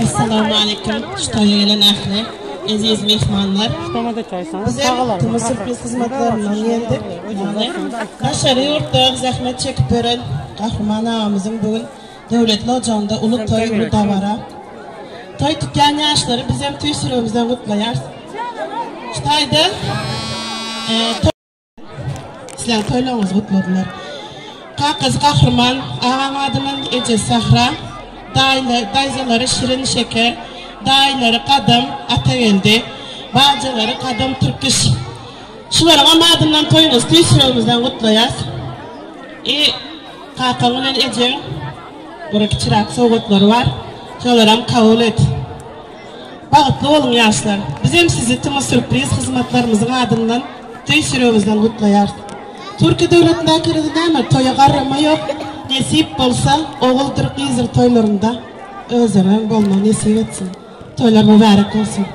Essalamu aleýkum şu toýa gelen ähli eziz myhmanlar. Bizem Tuma sürpriz hyzmatlaryndan geldik. Ýagny daşary ýurtda zähmet çekip ýören Gahryman agamyzyň bu gün döwletli ojagynda uly toý, uly dabara. Toý tutýan ýaşlary bizem tüýs ýüregimizden gutlaýarys. Şu taýda Sizleň toýlaryňyzy gutladylar. Kakasy Gahryman agaň adyndan, ejesi Sähra, daýzalary Şirin Şeker, daýylary Gadam Atageldi, bajalary Gadam Tirkiş. Şularyňam adyndan toýuňyzy tüýs ýüregimizden gutlaýas. I kakaň bilen ejeň bir kiçiräk sowgatlary bar. Şolaram kabul et. Bagtly boluň ýaşlar! Bizem sizi Tm Sürpriz hyzmatlarymyzyň adyndan tüýs ýüregimizden gutlaýarys. Türkiýe döwletindäki rüzi näme toýa garrama ýok nesip bolsa oguldyr gyzdyr toýlarynda özlerem bolmagy nesip etsin. Toýlar mübärek bolsun.